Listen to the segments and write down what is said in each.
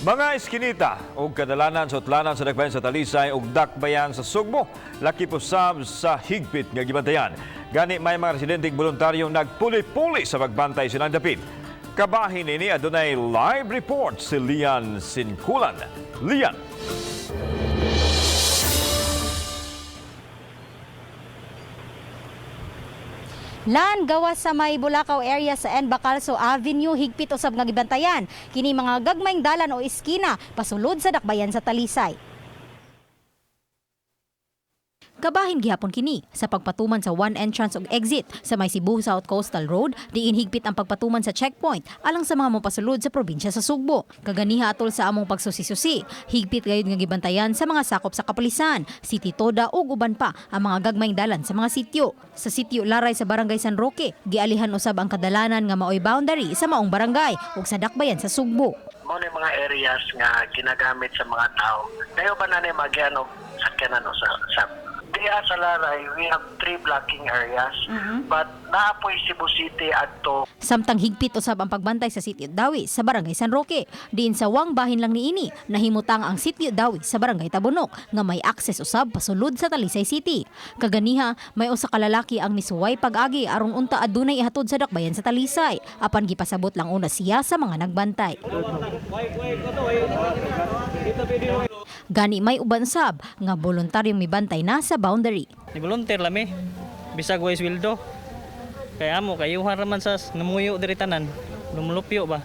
Mga iskinita og kadalanan sa utlanan sa dakbayan sa Talisay ug dakbayan sa Sugbo, laki usab sa higpit nga gibantayan. Gani may mga residenteng voluntaryong nagpuli-puli sa pagbantay silang dapit. Kabahin ini, adunay live report si Lian Sinkulan. Lian. Lan, gawas sa may Bulacau area sa N. Bacalso Avenue, higpit usab nga gibantayan kini mga gagmayng dalan o iskina pasulod sa dakbayan sa Talisay. Kabahin gihapon kini sa pagpatuman sa one entrance ug exit sa may Cebu South Coastal Road, diin higpit ang pagpatuman sa checkpoint alang sa mga mopasulod sa probinsya sa Sugbo. Kaganiha atol sa among pagsusi-susi, higpit gayud nga gibantayan sa mga sakop sa kapulisan, City Toda ug uban pa ang mga gagmayng dalan sa mga sityo. Sa sityo Laray sa Barangay San Roque, gialihan usab ang kadalanan nga maoy boundary sa maong barangay ug sa dakbayan sa Sugbo. Mao ni mga areas nga ginagamit sa mga tao. Dayo ba na ni magyan og sakyanan o sa diha sa Laray, we have three blocking areas. But naa poy Cebu City adto. Samtang higpit usab ang pagbantay sa Sitio Dawi sa Barangay San Roque. Diin sa wang bahin lang niini, nahimutang ang Sitio Dawi sa Barangay Tabunok nga may access usab pasulod sa Talisay City. Kaganiha, may usa ka lalaki ang misuway pag-agi aron unta adunay ihatod sa dakbayan sa Talisay. Apan gipasabot lang una siya sa mga nagbantay. Gani may uban sab nga voluntaryong mibantay na sa boundary. Ni volunteer lami. Bisag way sweldo. Kay amo kayuhan ra man sa namuyo diri tanan. Lumulupyo ba.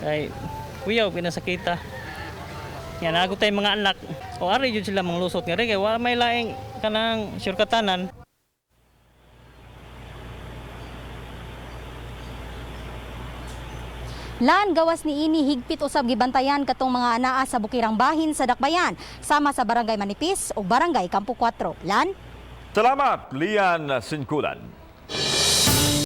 Kay kuyaw pinasakita. Yan ako tay mga anak. O ari jud sila manglusot nga ri kay wa may laing kanang syurkatanan. Lan, gawas ni ini, higpit usab gibantayan katong mga anaa sa bukirang bahin sa dakbayan sama sa Barangay Manipis o Barangay Campo 4. Lan. Salamat, Lian Sinkulan.